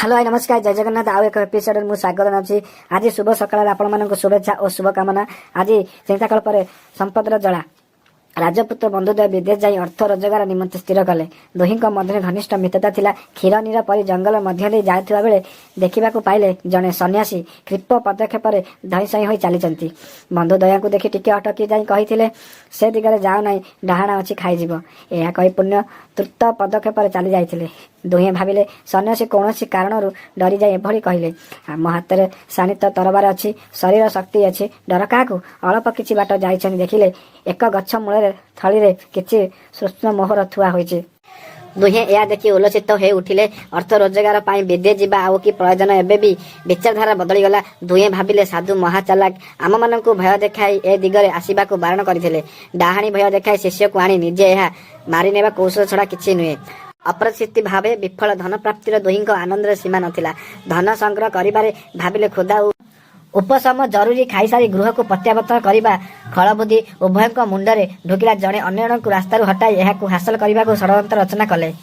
Hello ଭାଇ, ନମସ୍କାର, ଜୟ ଜଗନ୍ନାଥ। ଆଉ ଏକ ଏପିସୋଡରେ ମୁଁ ସ୍ୱାଗତ ଜଣାଉଛି। ଆଜି ଶୁଭ ସକାଳରେ ଆପଣମାନଙ୍କୁ ଶୁଭେଚ୍ଛା ଓ ଶୁଭକାମନା। ଆଜି ଚିନ୍ତାକଳ୍ପରେ ସମ୍ପଦର ଜଳା। ରାଜପୁତ୍ର ବନ୍ଧୁଦ୍ୱୟ ବିଦେଶ ଯାଇ ଅର୍ଥ ରୋଜଗାର ନିମନ୍ତେ ସ୍ଥିର କଲେ। ଦୁହିଁଙ୍କ ମଧ୍ୟରେ ଘନିଷ୍ଠ ମିତ୍ରତା ଥିଲା। କ୍ଷୀର ନୀର ପରି ଜଙ୍ଗଲ ମଧ୍ୟ ଦେଇ ଯାଉଥିବା ବେଳେ ଦେଖିବାକୁ ପାଇଲେ, ଜଣେ ସନ୍ନ୍ୟାସୀ କ୍ଷିପ୍ର ପଦକ୍ଷେପରେ ଧଇଁ ସଇଁ ହୋଇ ଚାଲିଛନ୍ତି। ବନ୍ଧୁ ଦ୍ୱୟଙ୍କୁ ଦେଖି ଟିକେ ଅଟକି ଯାଇ କହିଥିଲେ, "ସେ ଦିଗରେ ଯାଅ ନାହିଁ, ଡାହାଣା ଅଛି, ଖାଇଯିବ।" ଏହା କହି ପୁନଃ ଦ୍ରୁତ ପଦକ୍ଷେପରେ ଚାଲି ଯାଇଥିଲେ। ଦୁହେଁ ଭାବିଲେ, ସନ୍ନ୍ୟାସୀ କୌଣସି କାରଣରୁ ଡରିଯାଇ ଏଭଳି କହିଲେ। ଆମ ହାତରେ ଶାଣିତ ତରବାର ଅଛି, ଶରୀର ଶକ୍ତି ଅଛି, ଡର କାହାକୁ? ଅଳ୍ପ କିଛି ବାଟ ଯାଇଛନ୍ତି, ଦେଖିଲେ ଏକ ଗଛ ମୂଳରେ ଥଳିରେ କିଛି ସୂକ୍ଷ୍ମ ମୋହର ଥୁଆ ହୋଇଛି। ଦୁହେଁ ଏହା ଦେଖି ଉଲ୍ଲସିତ ହୋଇ ଉଠିଲେ। ଅର୍ଥ ରୋଜଗାର ପାଇଁ ବିଦେଶ ଯିବା ଆଉ କି ପ୍ରୟୋଜନ? ଏବେ ବି ବିଚାରଧାରା ବଦଳିଗଲା। ଦୁହେଁ ଭାବିଲେ, ସାଧୁ ମହାଚାଲାକ। ଆମମାନଙ୍କୁ ଭୟ ଦେଖାଇ ଏ ଦିଗରେ ଆସିବାକୁ ବାରଣ କରିଥିଲେ। ଡାହାଣୀ ଭୟ ଦେଖାଇ ଶିଷ୍ୟକୁ ଆଣି ନିଜେ ଏହା ମାରିନେବା କୌଶଳ ଛଡ଼ା କିଛି ନୁହେଁ। ଅପ୍ରତ୍ୟାଶିତ ଭାବେ ବିଫଳ ଧନ ପ୍ରାପ୍ତିର ଦୁହିଁଙ୍କ ଆନନ୍ଦରେ ସୀମା ନଥିଲା। ଧନ ସଂଗ୍ରହ କରିବାରେ ଭାବିଲେ, କ୍ଷୁଧା ଉପଶମ ଜରୁରୀ। ଖାଇସାରି ଗୃହକୁ ପ୍ରତ୍ୟାବର୍ତ୍ତନ କରିବା ଖଳବୁଦ୍ଧି ଉଭୟଙ୍କ ମୁଣ୍ଡରେ ଢୁକିଲା। ଜଣେ ଅନ୍ୟ ଜଣଙ୍କୁ ରାସ୍ତାରୁ ହଟାଇ ଏହାକୁ ହାସଲ କରିବାକୁ ଷଡ଼ଯନ୍ତ୍ର ରଚନା କଲେ।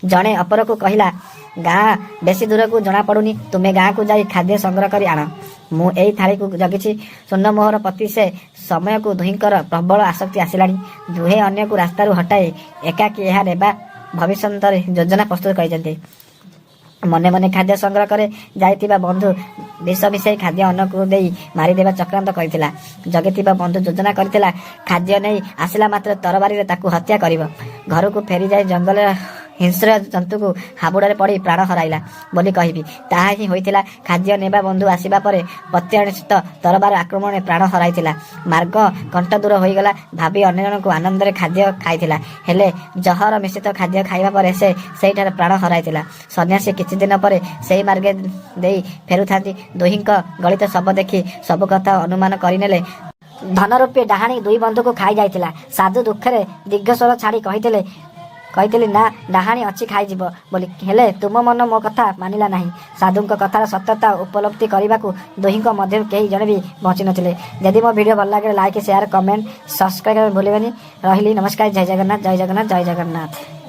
ଜଣେ ଅପରକୁ କହିଲା, "ଗାଁ ବେଶୀ ଦୂରକୁ ଜଣାପଡୁନି। ତୁମେ ଗାଁକୁ ଯାଇ ଖାଦ୍ୟ ସଂଗ୍ରହ କରି ଆଣ। ମୁଁ ଏଇ ଥାଳିକୁ ଜଗିଛି।" ସ୍ୱର୍ଣ୍ଣମୋହର ପ୍ରତି ସେ ସମୟକୁ ଦୁହିଁଙ୍କର ପ୍ରବଳ ଆସକ୍ତି ଆସିଲାଣି। ଦୁହେଁ ଅନ୍ୟକୁ ରାସ୍ତାରୁ ହଟାଇ ଏକାକୀ ଏହା ନେବା ଭବିଷ୍ୟତରେ ଯୋଜନା ପ୍ରସ୍ତୁତ କରିଛନ୍ତି। ମନେ ମନେ ଖାଦ୍ୟ ସଂଗ୍ରହ କରି ଯାଇଥିବା ବନ୍ଧୁ ବିଷ ମିଶାଇ ଖାଦ୍ୟ ଅନ୍ୟକୁ ଦେଇ ମାରିଦେବା ଚକ୍ରାନ୍ତ କରିଥିଲା। ଜଗିଥିବା ବନ୍ଧୁ ଯୋଜନା କରିଥିଲା, ଖାଦ୍ୟ ନେଇ ଆସିଲା ମାତ୍ରେ ତରବାରୀରେ ତାକୁ ହତ୍ୟା କରିବ। ଘରକୁ ଫେରିଯାଇ ଜଙ୍ଗଲରେ ହିଂସ୍ର ଜନ୍ତୁକୁ ହାବୁଡ଼ରେ ପଡ଼ି ପ୍ରାଣ ହରାଇଲା ବୋଲି କହିବି। ତାହା ହିଁ ହୋଇଥିଲା। ଖାଦ୍ୟ ନେବା ବନ୍ଧୁ ଆସିବା ପରେ ପ୍ରତ୍ୟାଶିତ ତରବାର ଆକ୍ରମଣରେ ପ୍ରାଣ ହରାଇଥିଲା। ମାର୍ଗ କଣ୍ଟ ଦୂର ହୋଇଗଲା ଭାବି ଅନ୍ୟ ଜଣକୁ ଆନନ୍ଦରେ ଖାଦ୍ୟ ଖାଇଥିଲା। ହେଲେ ଜହର ମିଶ୍ରିତ ଖାଦ୍ୟ ଖାଇବା ପରେ ସେ ସେଇଠାରେ ପ୍ରାଣ ହରାଇଥିଲା। ସନ୍ନ୍ୟାସୀ କିଛି ଦିନ ପରେ ସେଇ ମାର୍ଗେ ଦେଇ ଫେରୁଥାନ୍ତି। ଦୁହିଁଙ୍କ ଗଳିତ ଶବ ଦେଖି ସବୁ କଥା ଅନୁମାନ କରିନେଲେ। ଧନରୂପୀ ଡାହାଣୀ ଦୁଇ ବନ୍ଧୁକୁ ଖାଇ ଯାଇଥିଲା। ସାଧୁ ଦୁଃଖରେ ଦୀର୍ଘଶ୍ୱାସ ଛାଡ଼ି କହିଥିଲେ, "କହିଥିଲି ନା, ଡାହାଣୀ ଅଛି, ଖାଇଯିବ ବୋଲି। ହେଲେ ତୁମ ମନ ମୋ କଥା ମାନିଲା ନାହିଁ।" ସାଧୁଙ୍କ କଥାର ସତ୍ୟତା ଉପଲବ୍ଧି କରିବାକୁ ଦୁହିଁଙ୍କ ମଧ୍ୟରୁ କେହି ଜଣେ ବି ବଞ୍ଚି ନଥିଲେ। ଯଦି ମୋ ଭିଡ଼ିଓ ଭଲ ଲାଗେ, ଲାଇକ୍, ସେୟାର, କମେଣ୍ଟ, ସବସ୍କ୍ରାଇବ୍ ଭୁଲିବେନି। ରହିଲି, ନମସ୍କାର, ଜୟ ଜଗନ୍ନାଥ, ଜୟ ଜଗନ୍ନାଥ, ଜୟ ଜଗନ୍ନାଥ।